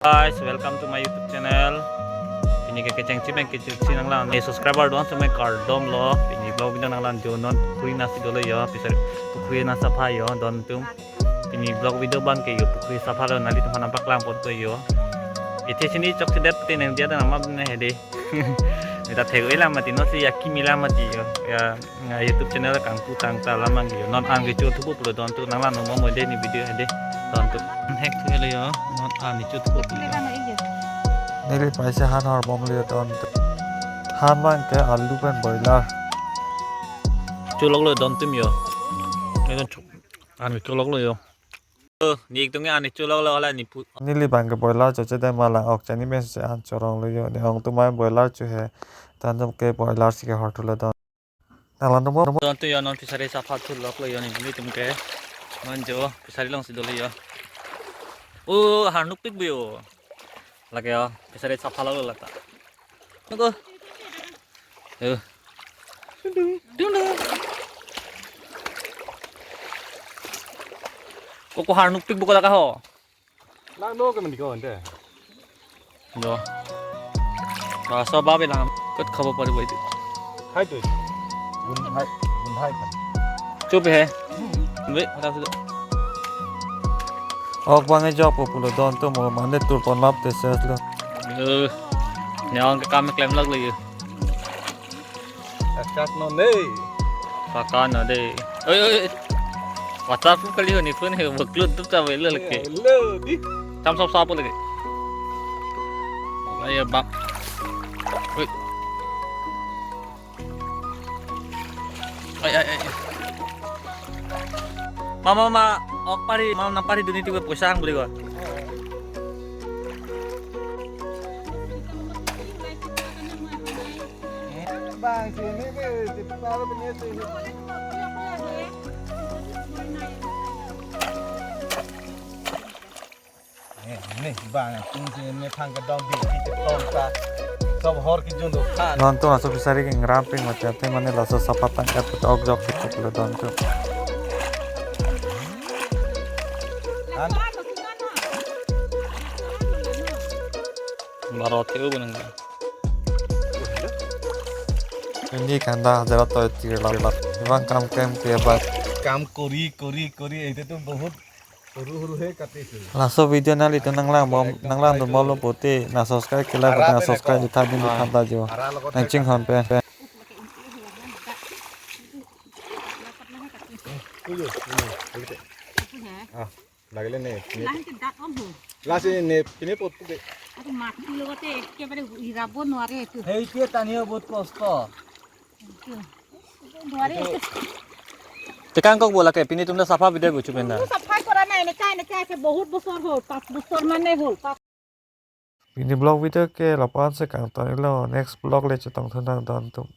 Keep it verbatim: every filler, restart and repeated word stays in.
Guys, welcome to my YouTube channel. Pini ke kechengchi pen kechengchi nanglang. Eh, subscriber don sumai kardom lo. Pini vlog video nanglang jo non pukhuri nasi dolo yo. Pisar pukhuri na sapha yo don tum. Pini vlog video bang ke yo pukhuri sapha lo nelitum aphan paklang pon to yo. Ithi sini chokchedet te nangdiya dan ama ne hedi. Meta thek ila mati no si ya kimi la mati yo. Ya nga YouTube channel kangpu tangta lamang yo. Non an kecho thupo pulo don tum nanglang no mo de ni video hedi. Don tum. Hek thu helo yo. Non an kecho thupo pulo. Neli paisa han hor bom le don tum. Han bang ke alu pen boiler. Cholok lo don tum yo. Neli don chok. An cholok lo yo. Oh, ni tung an cholok lo hala ni pu. Neli bang ke boiler choche de malang ok chani mes se an chorong lo yo. Ne ong tumai boiler cho he. Tan jom ke boiler si ke hor thulo don. Nanglang tum mo. Don tum yo non pisari sapha thulok lo yo nelitum ke. Non jo pisari along si dolo yo. Oh, harnuk pik bu yo. Lake yo, pisari sapha lo lata. Nunggu. Eh. Dung dung. Koko harnuk pik bu ko laka ho. Lang no ke mandi ko ante. Jo. Ba so ba be lang. Kot khabo pari bo itu. Hai tu. Gun hai, gun hai kan. Chup he. Be, hata su. Ok bang e jok po pulo don tum mo mane tur pon map te ses lo. Eh. Nyawang ke kam klem lak lagi. Akat no ne. Pakan no de. Oi oi. WhatsApp kali ho ni phone he baklut tu ta velo lagi. Lo di. Tam sop sop lagi. Ayo bak. Oi. Ay, ay, ay. Mama, mama, ok pari, mama nang pari duni tiba poisa hang beli ko. Bang, sini be, di paro bini sini. Eh, nih, bang, tung sini nih thang kedong di, di ketong ta. Sob hor kejun do khan. Non tum laso pisari ke ngram ping mati ate mane laso sapha tangka putok jok si pulo don tum. Han. Baro the u benang. Ini kanda hajar atau tirla. Bang kam kem ke ba. Kam kori, kori, kori, itu tuh bahut Huru huru he kati si. Laso video nanglitum nanglang bom, nanglang dun bom lo pulote, nang subscribe ke like button, nang subscribe itha dun di than ta jo. Nang chinghon pen. Uyo, uyo, uyo. Ah, lagile ne, ne. Lasi ne, pine pot puke. Ato mati logote ekebare hirabo nware etu. He, এতিয়া টানিও বহুত কষ্ট। Te kangkok bola ke pini tum ta sapha video guchu penda. Sapha kora na, eneka eneka ase bahut bosor hol, panch bosor mane hol. Pini vlog video ke lapu-an si kangton lo, next vlog le chetong thu nang don tum.